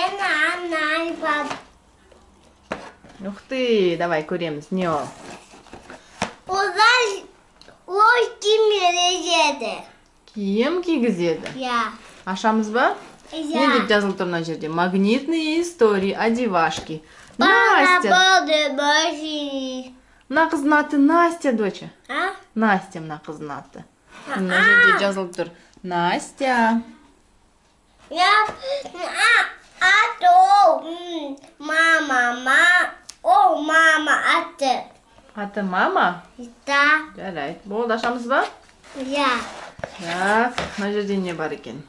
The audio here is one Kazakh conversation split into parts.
Мен анай бар. Ух ты, давай көреміз, не ол? Олар ол киім кигізеді. Киім кигізеді? Иә. Ашамыз ба? Иә. Не деп жазылып тұр мына жерде? Магнитные истории, одевашки. Настя. Мына қыздың аты Настя, доча. А? Настя мына қыздың аты. Мына жерде жазылып тұр. Настя. Аты ол мама, ол мама аты. Аты мама? Да. Жарайды. Болды, ашамыз ба? Иә. Так, мына жерде не бар екен?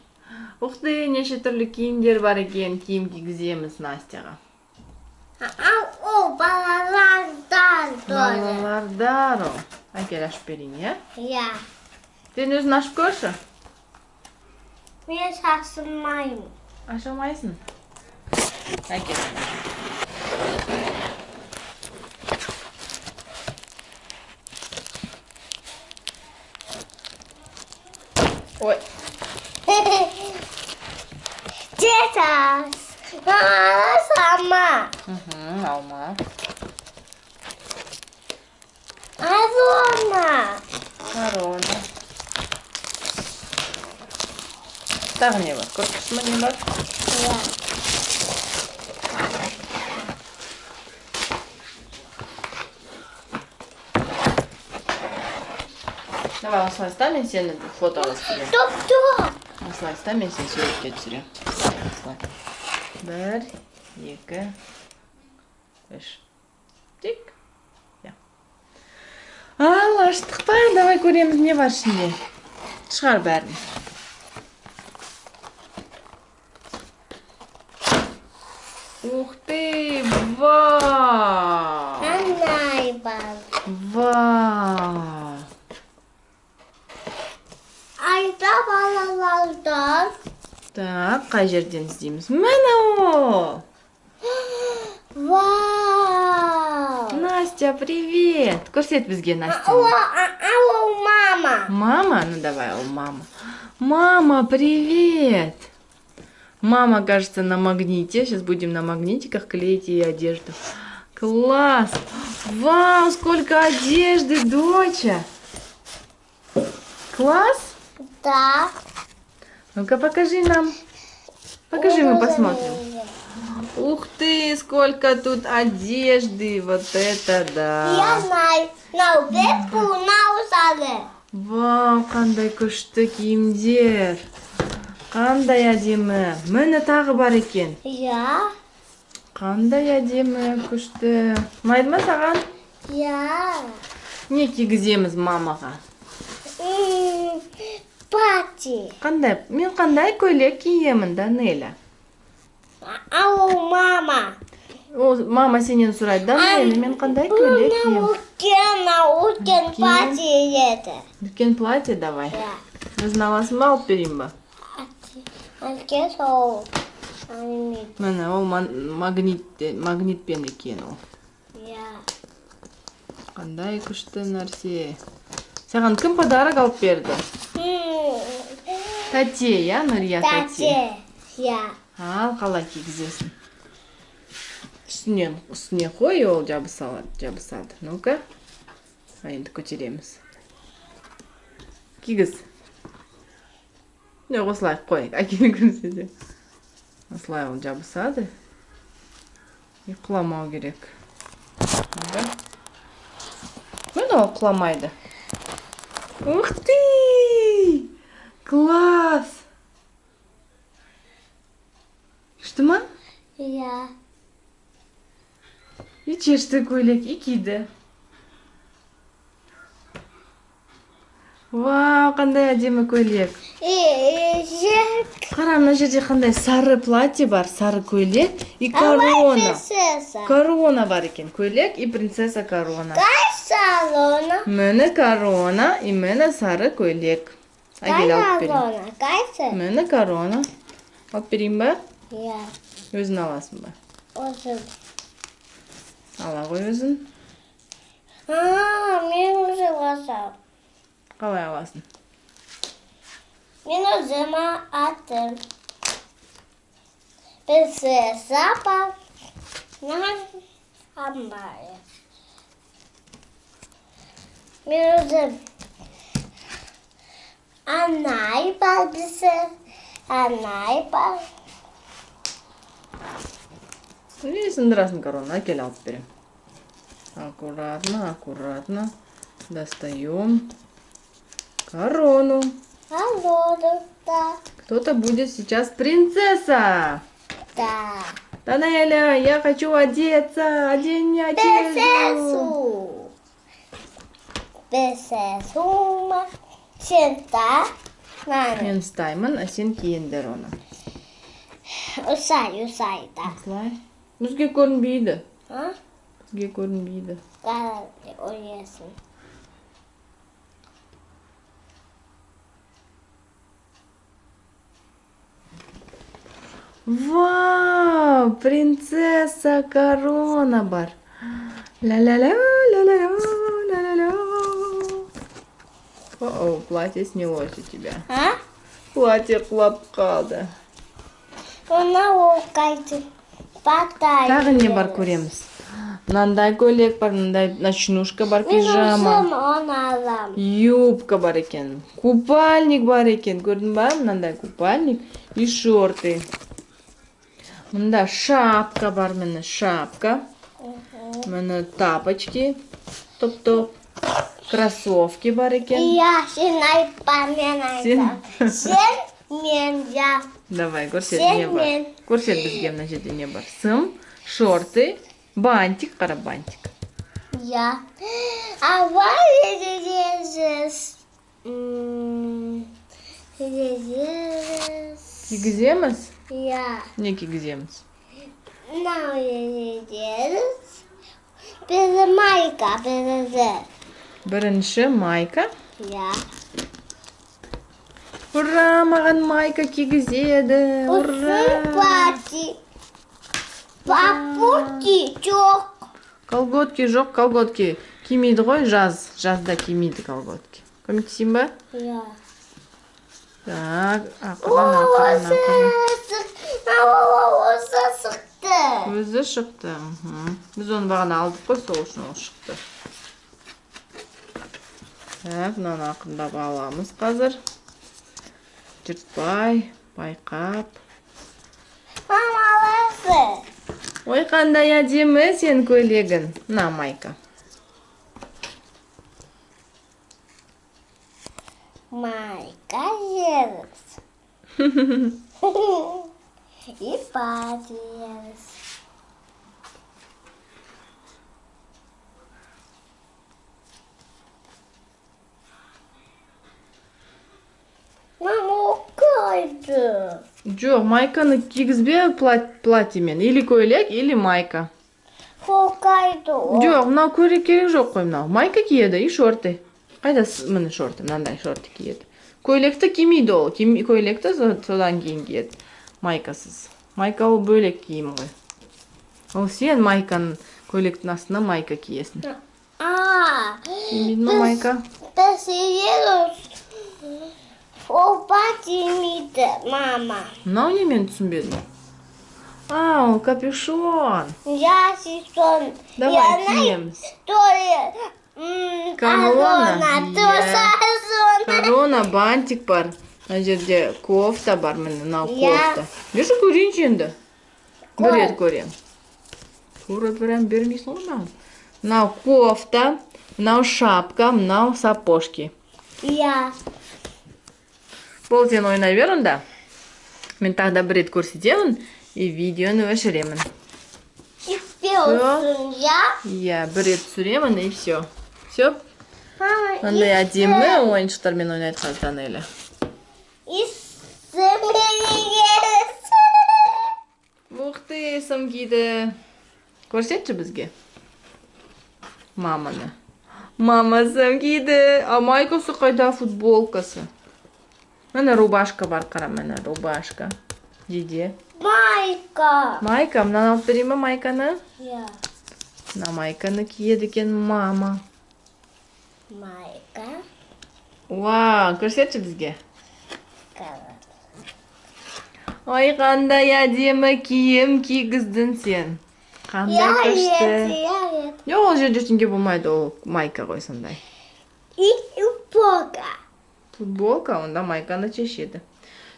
Ух ты, неше түрлі киімдер бар екен. Киім кигіземіз Настяға. Ол балалардан тоже. Балалардар ол. Әкел, ашып берейін, иә? Иә. Сен өзің ашып көрші. Мен шашылмаймын. Аша алмайсың? Әкел. Ой. Сейчас. Сама. Угу, алма. Корона. Корона. Тағы не бар? Көріп не бар? Иә. Давай, осылай ұста, мен сені фотоға түсіремін. Топ, топ. Осылай ұста, мен сені суретке түсіремін. Осылай. 1, 2, 3. Тик. Ал, аштық па? Давай көреміз, не бар ішінде. Шығар бәрін. Ух ты, вау! Қандай бар? Вау! Айда балалардан. Так, қай жерден іздейміз? Міне ол! Вау! Настя, привет! Көрсет бізге Настя. Ол мама. Мама? Ну давай, ол мама. Мама, привет! Мама, кажется, на магните. Сейчас будем на магнитиках клеить ей одежду. Класс! Вау, сколько одежды, доча! Класс? Да. Ну-ка, покажи нам. Покажи, мы посмотрим. Ух ты, сколько тут одежды. Вот это да. Я знаю. Вау, қандай күшті киімдер. Қандай әдемі. Міне тағы бар екен. Иә. Қандай әдемі, күшті. Ұнайды ма саған? Иә. Не кигіземіз мамаға? Платье. Қандай? Мен қандай көйлек киемін, Данеля? Ол мама. Ол мама сенен сұрайды, Данеля, мен қандай көйлек киемін? Үлкен платье еді. Үлкен платье давай. Иә. Өзің аласың ба, алып берейін ба? Үлкен сол. Міне, ол магнитпен екен ол. Иә. Қандай күшті нәрсе. Саған кім подарок алып берді? Тәте, иә, Нұрия тәте? Тәте, иә. Ал, қалай кигізесің? Үстіне қой, ол жабысады. Ну-ка. Енді көтереміз. Кигіз. Не, осылай қой, әкелі көрсете. Осылай ол жабысады. И құламау керек. Міне, ол құламайды. Ух ты! Класс! Күшті ма? Иә. И шешті көйлек, и киді. Вау, қандай әдемі көйлек. Қара, мына жерде қандай сары платье бар, сары көйлек и корона. Корона бар екен, көйлек и принцесса корона. Корона. Міне корона и міне сары көйлек. Әкел, алып берейін. Міне корона. Алып берейін ба? Иә. Өзің аласың ба? Өзім. Ала ғой өзің. Мен өзім алсам. Қалай аласың? Мен өзім аттым. Принцесса бар. Амбай. Мен өзім Анай бар бізде. Анай бар. Не сындырасың корону, әкел, алып беремін. Аккуратно, аккуратно достаем корону. Корону, да. Кто-то будет сейчас принцесса. Да. Данеля, я хочу одеться. Одень мне одежду. Принцессу. Принцессу. Сен та. Мен ұстаймын, а сен киіндір оны. Ұсай, ұсай, да. Осылай. Бізге көрінбейді. А? Бізге көрінбейді. Қарай, ойнайсың. Вау, принцесса корона бар. Ля-ля-ля, ля-ля-ля, ля-ля-ля. О-о, платье снялось у тебя. А? Платье құлап қалды. Она оқайды. Батай. Тағы не бар көреміз? Мынандай көйлек бар, мынандай ночнушка бар, Мен пижама. өзім оны алам. Юбка бар екен, купальник бар екен. Көрдің ба? Мынандай купальник и шорты. Мында шапка бар, міне шапка. Міне тапочки, топ-топ. Кроссовки бар екен. Иә, сен айтпа, мен Сен? айтам. Сен, мен, я. Давай, көрсет, Сен, не бар. мен. Көрсет бізге мына жерде не бар. Сым, шорты, бантик, қара бантик. Я. А вай, Кигіземіз? Я. Не кигіземіз? Мынау кигіземіз. Біз майка, бірінші. Бірінші майка. Я. Ура, маған майка кигізеді. Осы Ура! платье. Папуки жоқ. Колготки жоқ, колготки кимейді ғой, жаз. Жазда кимейді колготки. Көмектесейін ба? Я. Так, ақырын, ақырын, Осы ақырын. шықты. Осы шықты. Өзі шықты. Біз оны бағана алдық қой, сол үшін ол шықты. Так, мынаны ақырындап аламыз қазір. Жыртпай, байқап. Мама, аласы. Ой, қандай әдемі сен көйлегің. Мына майка. Майка жеңіз. И платье. Мама, оқайды. Жоқ, майканы кигізбе платьемен. Или көйлек, или майка. Оқайды. Жоқ, мынау көйлек керек жоқ қой мынау. Майка киеді и шорты. Қайда міне шорты, мынандай шорты киеді. Көйлекті кимейді ол. Көйлекті содан кейін киеді. Майкасыз. Майка ол бөлек киім ғой. Ол сен майканың, көйлектің астына майка киесің. А, Кимейді ма майка? Біз үйдеміз. Ол кимейді, мама. Мынау не, мен түсінбедім. А, ол капюшон. Я сезон. Давай киеміз. Корона. Корона. Иә. Корона, бантик бар. Мына жерде кофта бар, міне мынау Иә. кофта. Берші көрейінші енді. Бір Көр. рет көремін. Тура прям бермейсің ғой маған. Мынау кофта, мынау шапка, мынау сапожки. Иә. Бол, сен ойнай бер онда. Мен тағы да бір рет көрсетемін и видеоны өшіремін. Түспеусің, иә? Иә, бір рет түсіремін и все. Все. Мама, Қандай әдемі ойыншықтармен ойнайды қазір Данеля. Исім. Ух ты, сым киді. Көрсетші бізге. Маманы. Мама сым киді. А майкасы қайда, футболкасы? Міне рубашка бар, қара, міне рубашка. Жиде. Майка. Майка, мынаны алып берейін ба майканы? Иә. Мына майканы киеді екен мама. Майка. Вау, көрсетші бізге. Қара. Ой, қандай әдемі киім кигіздің сен. Қандай Я күшті. нет, я нет. Жоқ, ол жерде ештеңе болмайды, ол майка ғой сондай. И футболка. Футболка, онда майканы шешеді.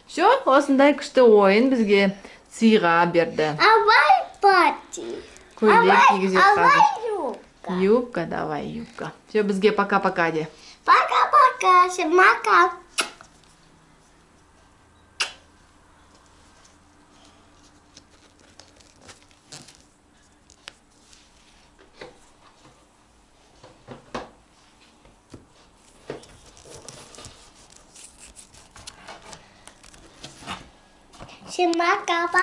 Все, осындай күшті ойын бізге сыйға берді. Давай пати. Көйлек кигізеді қазір. Давай юбка. Юбка, давай, юбка. Все, бізге пока-пока де. Пока-пока. Всем пока. Всем пока.